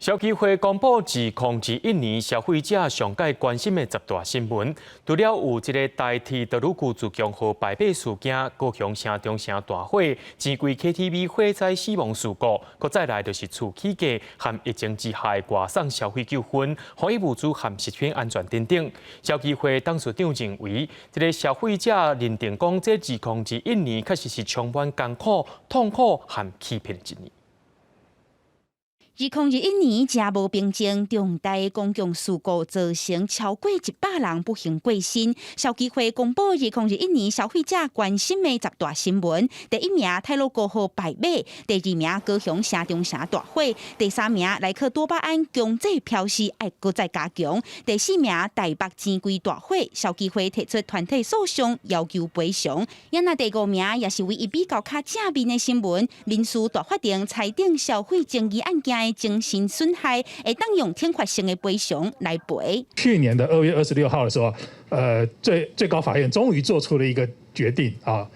消基會公布2021年消費者上蓋關心的十大新聞，除了有這个台鐵太魯閣自強號敗馬事件、高雄城中城大火、錢櫃 KTV 火災死亡事故，閣再來就是厝起價和疫情之下的外送消費糾紛、防疫物資和食品安全等等。消基會董事長認為，這个消費者認定講，這2021年確實是充滿艱苦、痛苦和欺騙的一年。2021年誠無平靜，重大公共事故造成超過100人不幸過身。消基會公布2021年消費者關心的十大新聞，第一名太魯閣號敗馬，第二名高雄城中城大火，第三名萊克多巴胺強制標示愛閣再加強，第四名台北錢櫃大火，消基會提出團體訴訟要求賠償。也若第五名也是唯一比較較正面的新聞，民事大法庭裁定消費爭議案件的精神損害會當用懲罰性的賠償來賠。去年的2月26號的時候，最高法院終於做出了一個決定啊，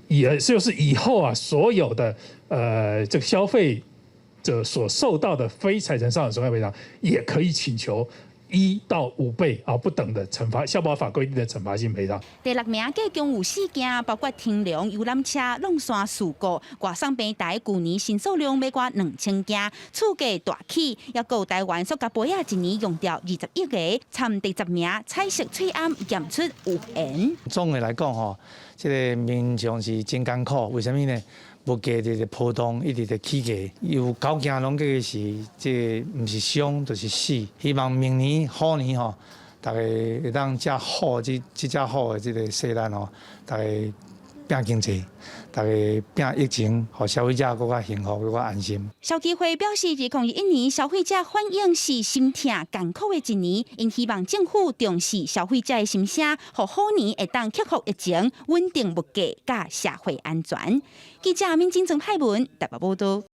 也就是以後啊，所有的這個消費者所受到的非財產上的損害賠償，也可以請求1到5倍啊不等的懲罰，消保法規定的懲罰性賠償。第六名計共有四件，包括天龍遊覽車挵山事故、外送平台舊年申訴量欲過2000件，厝價大起，抑閣有台灣塑膠杯仔一年用掉20億個，參第10名彩色喙罨驗出有鉛。總的來講吼，這个民眾是真艱苦，為啥物呢？物價佇咧波動，一直佇起價，有九件攏計是這个毋是傷就是死。希望明年虎年吼，大家會當遮好，這這遮好的這个勢力吼，大家拼經濟，大家拼疫情，予消費者閣較幸福，閣較安心。消基會表示，2021年消費者反映是心疼艱苦的一年，𪜶希望政府重視消費者的心聲，予虎年會當克服疫情，穩定物價，佮社會安全。記者閔金曾派文台北報道。